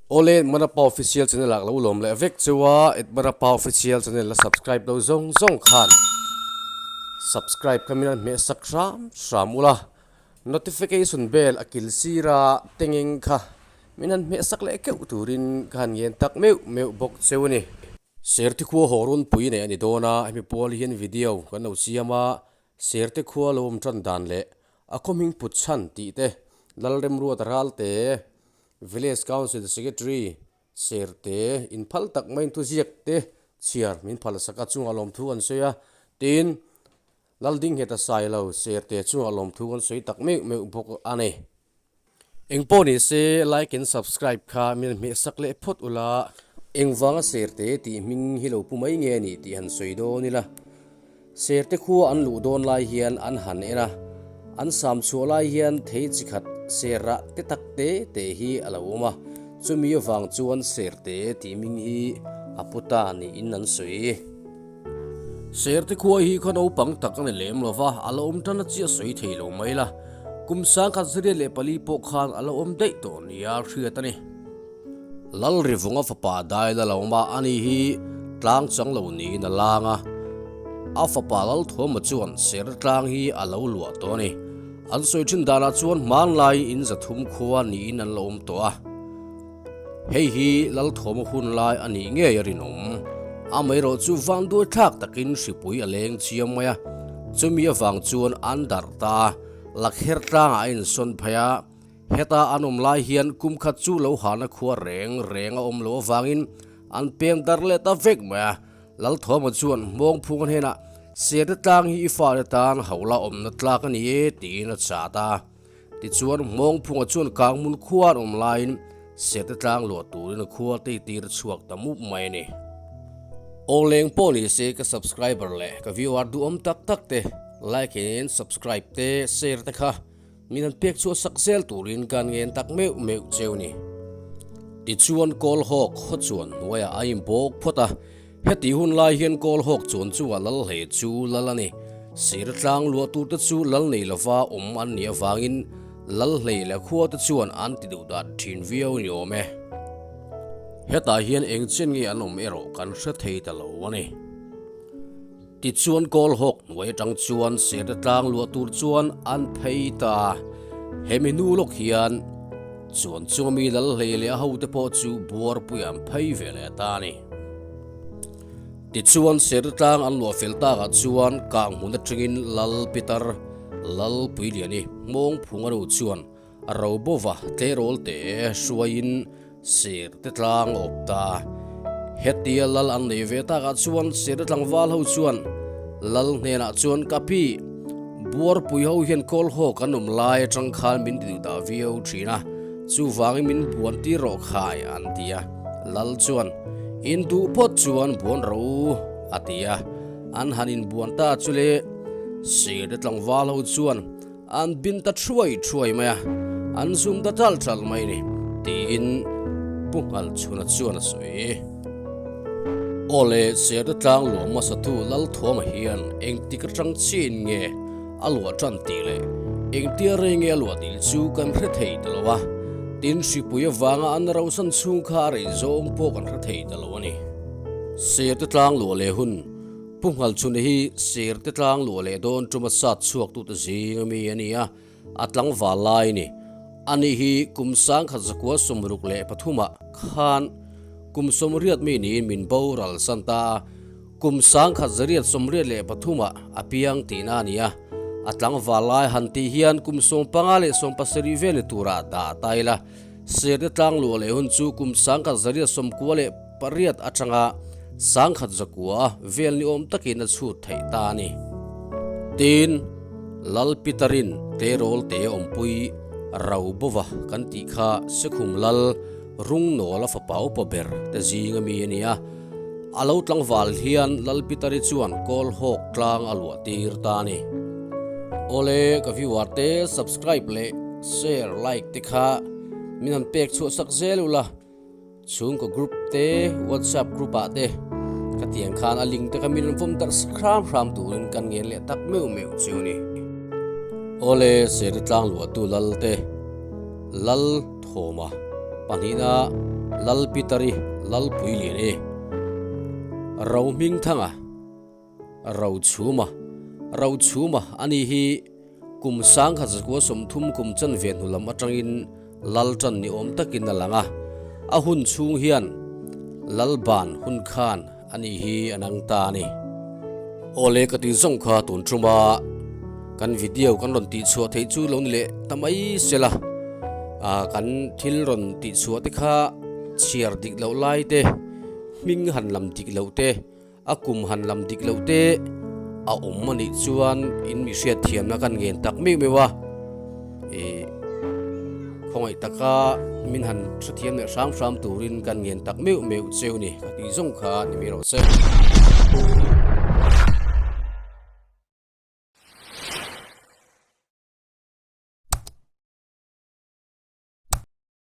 Awle Edmund-a Pa Official channel ah ka lo lawm leh vek cheu a, Edmund-a Pa Official channel la subscribe lo zawng zawng khan subscribe kha min han hmeh sak hram hram ula, notification bell a kil sir a tengeng kha min han hmeh sak leh keuh turin ka han ngen tak meuh meuh bawk cheu a ni. Serte khua haw runpui nei a ni dawn a, hemi pual hian video kan lo siam a, Serte khua lo awm tan dan leh a khaw hming put chhan tih te Lalremruata Ralte Village Council Secretary Serte inphal tak maiin thuziak te chhiar min phal sak a chungah lawmthu an sawi a, tin, Laldingheta Sailo Serte chungah lawmthu an sawi tak meuh meuh bawk a ni. Engpawh ni se like and subscribe kha min hmeh sak leh phawt ula. Engvanga Serte tih hming hi lo pu mai nge ni tih han sawi dawn ila. Serte khua an luh dawn lai hian an han en a, an sam chhuah lai hian thei chi khat ser rah te tak te te hi a lo awm a, chumi avang chuan Serte tih hming hi a pu ta niin an sawi. Serte khua hi khaw naupang tak a ni lem lo va, a la awm tan a chiah sawi thei lo mai la, kum 1904 pawh khan a la awm daih tawh nia hriat a ni. Lalrivunga fapa Daila lo awm a, ani hi tlang chang lo niin a lang a. A fapa Lalthuama chuan ser tlang hi a lo luah tawh a ni. An sawi thin danah chuan hmanlaiin in zathum khua niin an lo awm tawh a. Hei hi Lalthuama hun lai a nih ngei a rinawm. Amaherawh chu vanduai thlak takin hripui a leng chiam mai a, chumi avang chuan an darh ta a, Lakher tlangah a insawn phei a. Heta an awm lai hian kum khat chu lo hana khua reng reng a awm loh avangin an peng dar leh ta vek mai a. Lalthuama chuan Hmawngphunga hnenah, Serte tlang hi i fate tan hauhla awmna tlak a ni e, tiin a chat a. Tichuan Hmawngphunga chuan Kanghmun khua an awm laiin Serte tlang luah turin a khua te tir chhuak ta mup mai a ni. Awleng pawh ni se ka subscriber leh ka viewer duhawm tak tak te like in subscribe te share te kha Min han pek chhuah sak zel turin kan ngen tak meuh meuh cheu ni. Tichuan Kawlhawk khaw chuan hnuaiah a inbawk phawt a, heti hun lai hian Kawlhawk chuan chungah lal hle chu lal a ni. Sir tlang luah turte chu lal nei lova awm an nih avangin lal hlei leh khua te chuan an ti duh dat thin viau ni awm e. Hetah hian eng chen nge an awm erawh kan hre thei ta lo a ni. Tichuan Kawlhawk hnuai atang chuan Serte tlang luah tur chuan an phei ta a, hemi hnu lawk hian chuan chunga mi lal hlei leh a hote pawh chu buarpui an phei ve leh ta a ni. Tichuan Serte tlang an luah fel takah chuan kang hmun atangin Lal Pitar Lalpuiliani Hmawngphunga nu chuan A ro bova tleirawl te hruaiin sir te tlang a awp ta. Hetia lal an nei ve takah chuan sir te tlangval ho chuan lal hnenah chuan ka pi, buarpui ho hian kawl haw kan awm lai atang khan min ti duh dah viau thin a, chuvangin min buan tir rawh khai an ti a. Lal chuan in duh phawt chuan buan rawh u a ti a, an han inbuan ta chu le sir te tlangval ho chuan An bin ta thuai thuai mai a, an zum ta tal tal mai ni, tiin Pu Nghalchhuna chuan a sawi. Aw le, Serte tlang luah hmasatu Lalthuama hian engtik atang chin nge a luah tan tih leh engtia rei nge a luah dil chu kan hre thei ta lo a, tin hripui avanga an rosan chhung kha a rei zawng pawh kan hre thei ta lo a ni. Serte tlang luah leh hun Pu Nghalchhuna hi Serte tlang luah leh dawn tuma sat chhuaktute zing ami a ni a, a tlangval lai a ni. Ani hi kum 1963 ah khan kum 80 mi niin min boral san ta a, kum 1983 ah a piang tihna a ni a. A tlangval lai han tih hian kum 15 leh 17 vel ni turah dah ta ila, Serte tlang luah leh hun chu kum 1998 atanga 1900 vel ni awm takin a chhut theih ta a ni. Tin, Lal Peterin tleirawl te awmpui Raubova kan tih kha Sekhum Lal Rungnawla fapa upa ber te zing ami a ni a. A lo tlangval hian Lal Peteri chuan Kawlhawk tlang a luah tir ta a ni. Awle, ka viewer te subscribe leh share like te kha min han pek chhuah sak zel ula. Chhungkaw group te, WhatsApp group ah te ka tiang khan a link te kha min rawn vawm darh sak hram hram turin kan ngen leh tak meuh meuh chu a ni. Awle, Seri tlang luahtu Lal te, Lal Thawma pahnihna. Lalpitari Lalpuiliani, Rohmingthanga, Rochhuma, Rochhuma a ni hi kum 1930 kum chanve hnu lam atangin Lal tan ni awm takin a lang a, a hun chhung hian Lal ban hun khan a ni hi a nang ta a ni. Awle ka ti zawng kha tun tuma kan video kan rawn tih chhuah theih chu lo ni leh ta mai sela, kan thil rawn tih chhuah te kha chhiar dik loh lai te, hming han lam dik loh te, A kum han lam dik loh te a awm a nih chuan in mi hriat thiamna kan ngen tak meuh meuh a, ih khawngaih taka min han hrethiam leh hram hram turin kan ngen tak meuh meuh cheu ni ka tih zawng kha ni mai rawh se.